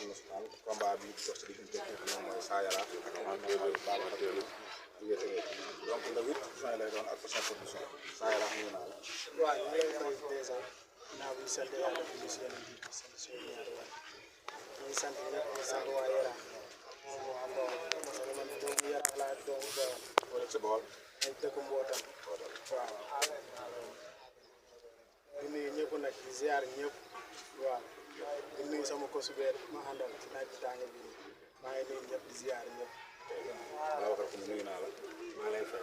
arène nationale combat bi dox ci diggante ki nga xam ne mooy Sa Yaraax ak Babacar Diop jógee Tëngéej donc le 8 juin lay doon ak Fass production Sa Yaraax ñu naan la. waaw ñu ngi lay fay dèjà naa bu ñu sant yàlla di nuyu si yeneen ji sant suñu ñaari waay ñu ngi sant ñëpp di sant waa Yaraax bon parce que man doomu Yaraax laa doomu Bawol. wala ci Bawol. ay dëkk Mbootam. waaw di nuyu ñëpp nag di ziar ñëpp waaw di nuyu sama kosubeer ma àndal ci naaj bi tàng bi maa ngi nuyu ñëpp di ziar ñëpp. Babacar Koum nuyu naa la. maa ngi lay fay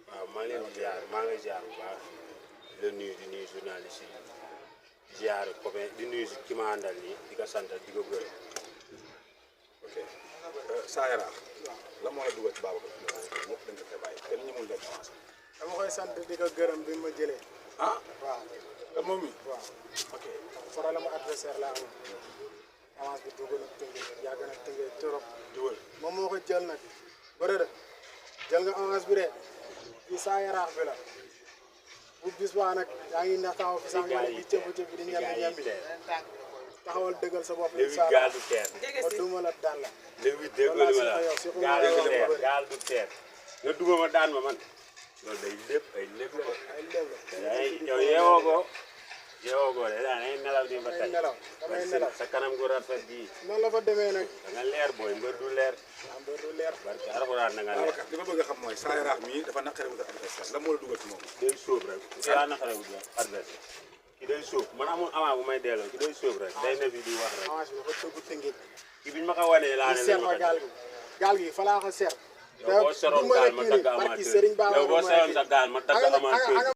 waaw maa ngi leen di ziar maa ngi lay ziar bu baax di la nuyu di nuyu journaliste yi ziar copain di nuyu ki ma àndal nii di ko sant di ko gërëm. ok Sa Yaraax. la moo la dugal ci Babacar Koum ñëpp dañ ko fay bàyyi kenn ñëmul leen avancé. dama koy sant di ko gërëm bi ma jëlee. ah waaw moom mi. waaw ok problème mu adversaire laa amoon avance bi dugg na Tëngéej yàgg na Tëngéej trop. dugal moom moo ko jël nag bëre de jël nga avance bi de fii Sa Yaraax bi la bu bis baa nag yaa ngi ndax taxaw fi sànq di cëpp di ñambi taxawal dëggal sa bopp incha allah gaal du teer ba duma la daan la. le 8 dégg nga ma la gaal du teer nga duma ma daan ma man loolu day lépp ay lépp la ay léeb la. yow yeewoo ko de daan ay nelaw di ba tey damay nelaw sa kanam gu rafet bii noonu la fa demee nag. da nga leer booy mbër du leer am mbër du leer. barke alxuraan da nga leer Babacar li ma bëgg a xam mooy Sa Yaraax mii dafa naqare wutal adversaire la moo la dugal ci moom. day sóob rek ki daa naqare wut adversaire ki day sóob man amul avant bu may delloo ki day sóob rek day ne fi di wax rek avance bi dafa dugg Tëngéej. ki biñ ma ko wanee laa ne seet fa gaal gi fa laa ko seet. yow boo soroon gaal ma dagg amateur yow boo soroon sa gaal ma dagg amateur